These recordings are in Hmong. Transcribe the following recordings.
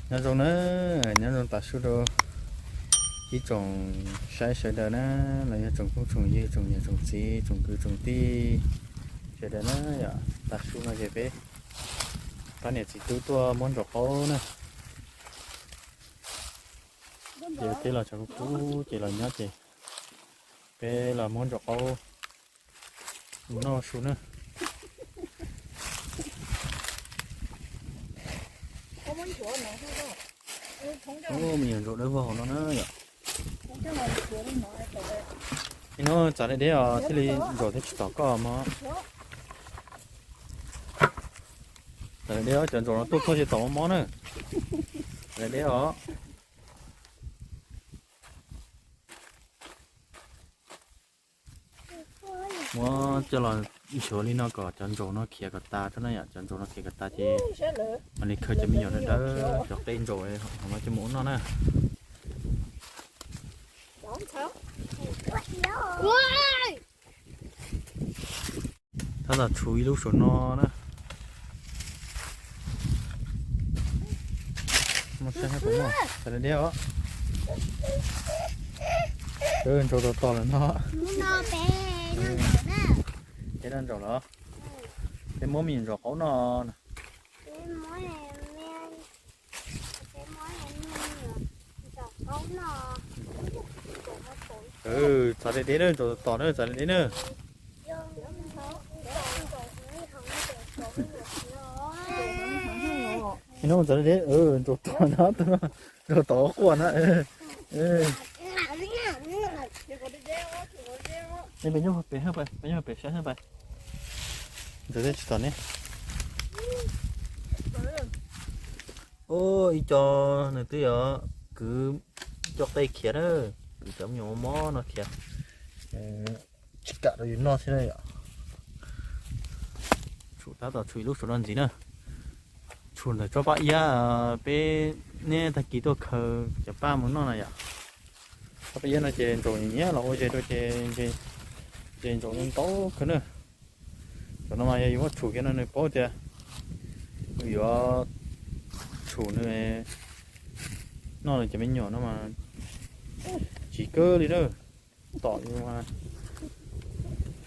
Nyob zoo na, nyob zoo tav su rau ib tsoom saib sawv daws na, los yog tsoom phooj tsoom ywg, tsoom niam tsoom txiv, tsoom kwv tsoom tij sawv daws na yom. Tav su no ces peb pab niam txiv tub tuaj muab ntsaum qaub na. Ces peb los tsav kub kub ces los nyob ces peb los muab ntsaum qaub noj su na. Ub, me nyuam ntsaum dawb vog hauv no na yom. Ib hnub txav deb deb os thiaj li ntsaum thiaj tsis tom koj mog. Txav deb deb os, cov ntsaum no tuaj txog ces tom mob mob na. Txav deb deb os. Muab coj los nchuav li no kom cov ntsaum no khiav kom tas tso na yom, cov ntsaum no khiav kom tas ces mam li khaws cov me nyuam dawb dawb, cov qe ntsaum no coj mus ua noj na. Tab tom tshuv ib lub saum no na. Txav deb deb os. Ntsaum tom tom lawm no. Peb noj ntsaum los? Peb muab me nyuam ntsaum qaub noj. Txav deb deb na, ntsaum tom tom na, txav deb deb na. Ib hnub txav deb deb, ntsaum tom na, ntsaum tom quaj na. Peb nyob pem, peb nyob pem saib pais. Ntsaum tsis tom ne. Ub, ib co nws twb yog kwv cov qe khiav na, kwv cov me nyuam mob mob no khiav. Tsis kam rau yus noj thiab na yom. Tshuv tab tom tshuv ib lub saum no ntxiv na. Tshuv ntawm tsob paj iab peb niaj tag kis tuaj khaws cov paj mus noj na yom. Tsob paj iab no ces ntsaum nyiam los ua zes rau ces ntses ntsaum ntau kawg na. Cov no mas yog yus muab tshuv kiag no nws paub tias yus yuav tshuv nws noj nws cov me nyuam no mas chiv kawg li na. Tom,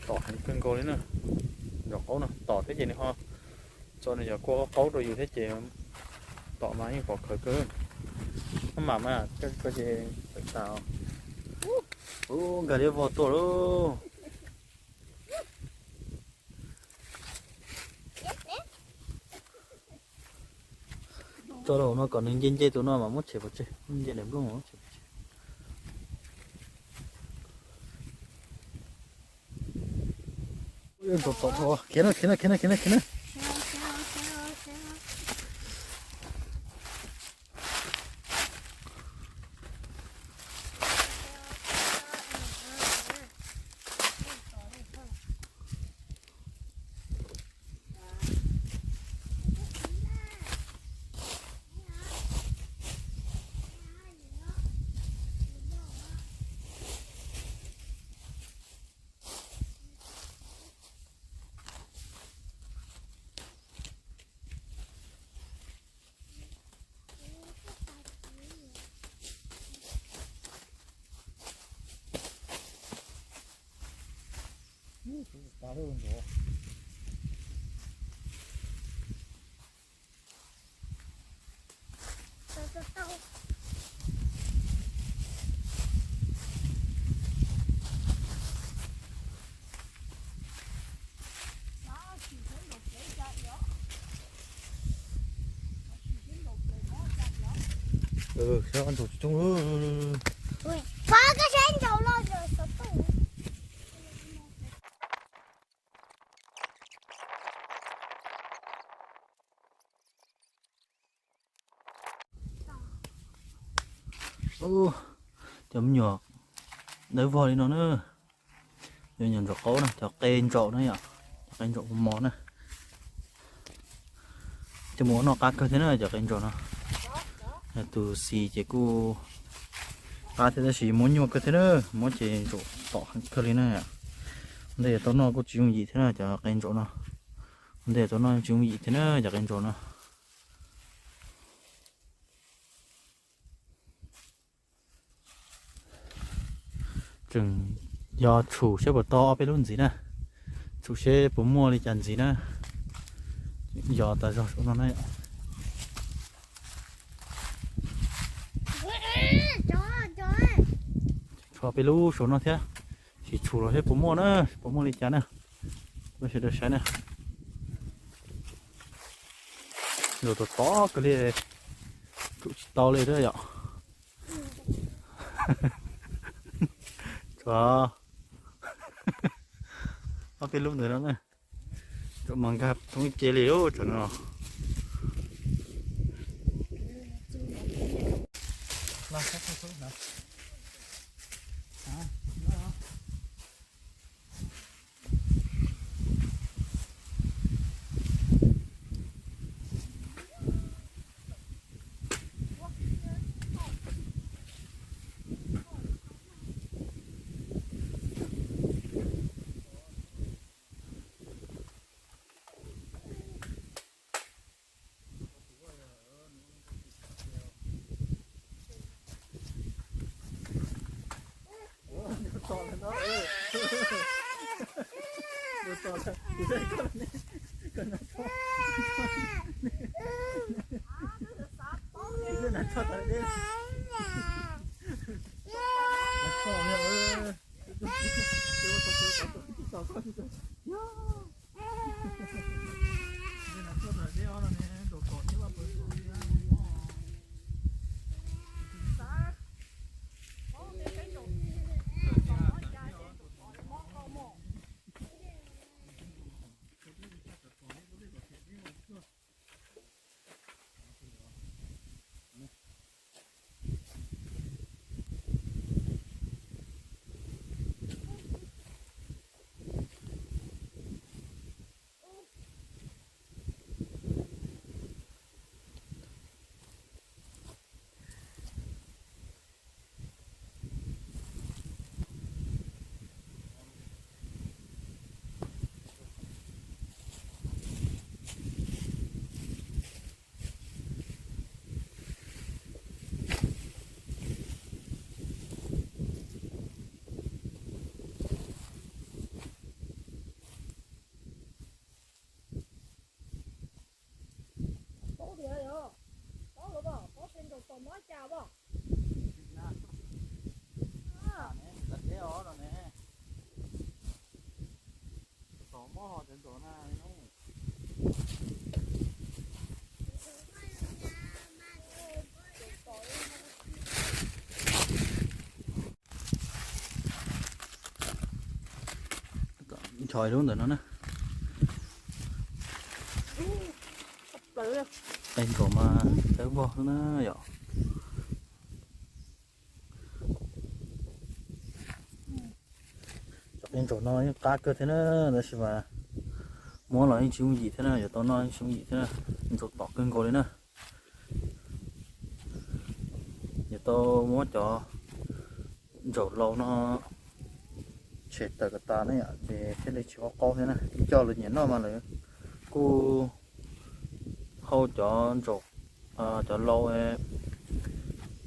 tom heev kawg nkaus li na. Ntsaum qaub no tom thiab ces nws ho txo nws cov kua qaub rau yus thiab ces tom mas yeej pom khawv kawg. Maj mam mas koj ces tawm tas. Ub, nkag liab vog tuaj lauj. Tso rau hauv no kom nws nce nce tus no mas muab tshem pov tseg, nce daim nplooj mas muab tshem pov tseg. Khiav na, khiav na, khiav na, khiav na, khiav na. Ntsaum tsis coob. Pog, koj saib ntsaum loj zom xov tooj. Cov me nyuam dawb vog li no na, yog me nyuam ntsaum qaub na, cov qe ntsaum na yom, cov qe ntsaum mos mos na. Coj mus ua noj qab kawg thiab na cov qe ntsaum no. Yog tus xis ces kuj qab thiab tab sis muab nyuaj kawg thiab na, muab ces ntsaum tom heev kawg li na. Ntej tau noj kuj tsis yooj yim thiab na cov qe ntsaum no. Ntej tau noj tsis yooj yim thiab na cov qe ntsaum no. Tseem yog tshum seb puas tau ob peb lub ntxiv na, tshum seb puas muaj li cas ntxiv na. Yog tas zog saum no na. Tshuav peb lub saum no thiab, sim tshum los seb puas muaj na, puas muaj li cas na. Peb sawv daws saib na. Nkaus tom tom kawg li, tshum tsis tau li na yom. Tshuav ob peb lub ntawd no na. Tshuav mas nkag thoob ib ce li lub tshuav no. Paub tias yog, paub lawm pom, paub tias nraum tom mob cas pom. Tom mob ho tias nraum na. Nchos lub ntawm no na. Qee nkaus mas tawb vog xwb na yom. Cov qe ntsaum no yeej qab kawg thiab na, tab sis mas muab los yeej tsis yooj yim thiab na, yuav tau noj yeej tsis yooj yim thiab na, ntsaum tom kawg nkaus li na. Yuav tau muab cov ntsaum laus no tshem tawm kom tas na yom, ces thiaj li tsis qaub qaub thiab na. Ib co lawv nyiam noj mas lawv kuj hau cov ntsaum, cov lau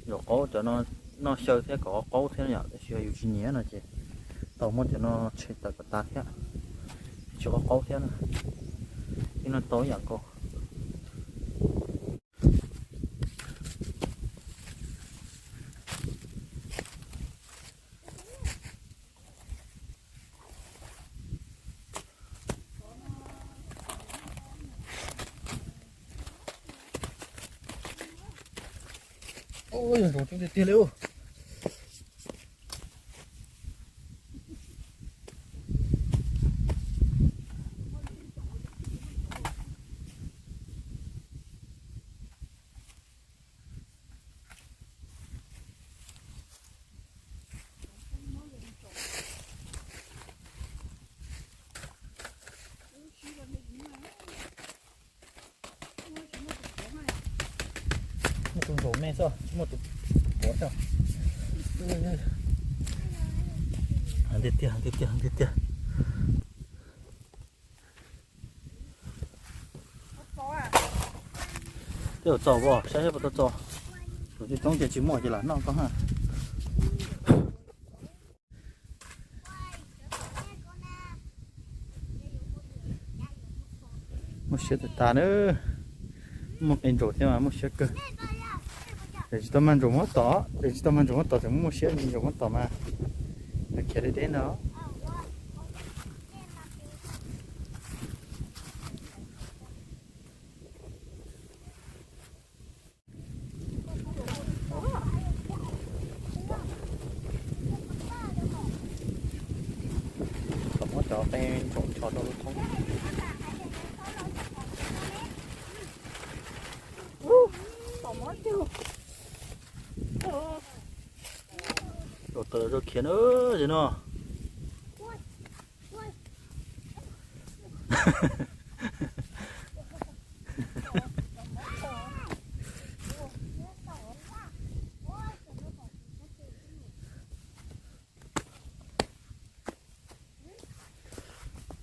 ntsaum qaub cov no noj xyaw thiab kom qaub qaub thiab yom, tab sis yog yus tsis nyiam no ces tau muab cov no tshem tawm kom tas thiab, tsis qaub qaub thiab na. Yeej noj tau ib yam nkaus. Ub, ntsaum coob tiag tiag li ub. Muaj tus ntsaum me xwb, tsis muaj tus puav xwb. Heev tiag tiag, heev tiag tiag, heev tiag tiag. Twb yuav txaus as, saib seb puas tau txaus. Tus coob coob ces tsis muaj ces lam noj koj ha. Siab tag tag na. Muaj qe ntsaum thiab mas muaj siab kawg. Ces tsis tau mag ntsaum muab tom, ces tsis tau mag ntsaum muab tom, tseem muaj siab ntsis ntsaum muab tom mas. Khiav deb deb no. Muab cov qe ntsaum ncho rau lub thoob. Los tawm rau khiav na, ces no.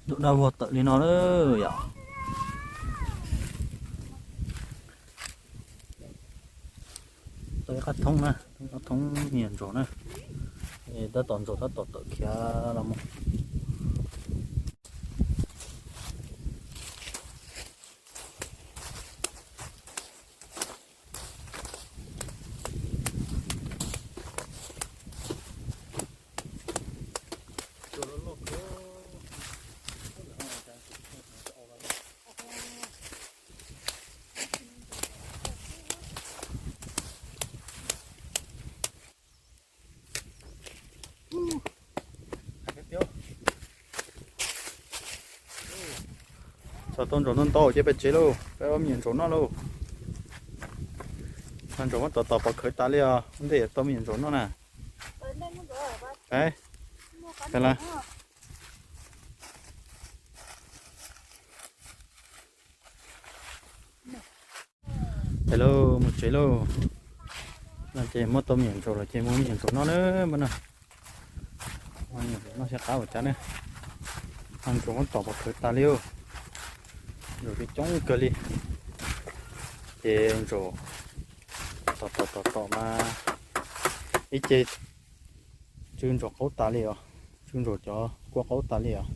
Ntuj dab vog tawm li no na yom. Tau ib qab thoob na, qab thoob me nyuam ntsaum na. Tab tom ntsaum tab tom tawm khiav los mus. Txog tau ntsaum ntau ntau ces peb tsev lauj, peb ua me nyuam ntsaum noj lauj. Mag ntsaum muab tom tom pov khawv tas li os, ua ntej yuav tau me nyuam ntsaum noj na. Ces lauj, mus tsev lauj. No ces muab tau me nyuam ntsaum los ces muab me nyuam ntsaum noj na, npawg no. Muab me nyuam ntsaum noj seb qab ua cas ne. Mag ntsaum muab tom pov khawv tas li. Ntsaum coob coob kawg li. Ces ntsaum tom tom tom tom mas ib ce tsw ntsaum qaub tas li os, tsw ntsaum cov kua qaub tas li os.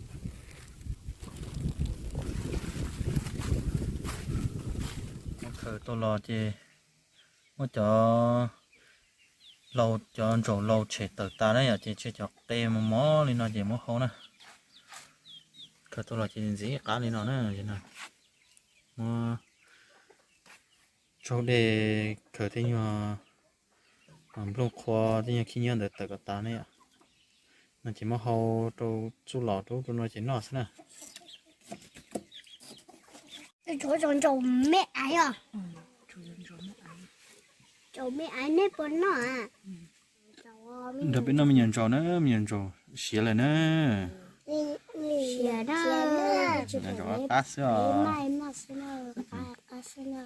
Muab khaws tau los ces muab cov laus, cov ntsaum laus tshem tawm tas na yom, ces tshem cov qe mos mos li no ces muab hau na. Khaws tau los ces ntxiv ib qab li no na. Muab tsau dej khaws tej nyuag nplooj qhuav tej nyuag khib nyiab ntawd tawm kom tas ne yom. No ces muab hau rau txuj lom rau rau no ces noj xwb na. Tsuav ntsaum me aiv os. Ntsaum me aiv nej puas noj? Nrog peb noj me nyuam ntsaum na, me nyuam ntsaum siav lawm na. Siav na. Ntsaum qab xwb os. Qab xwb na.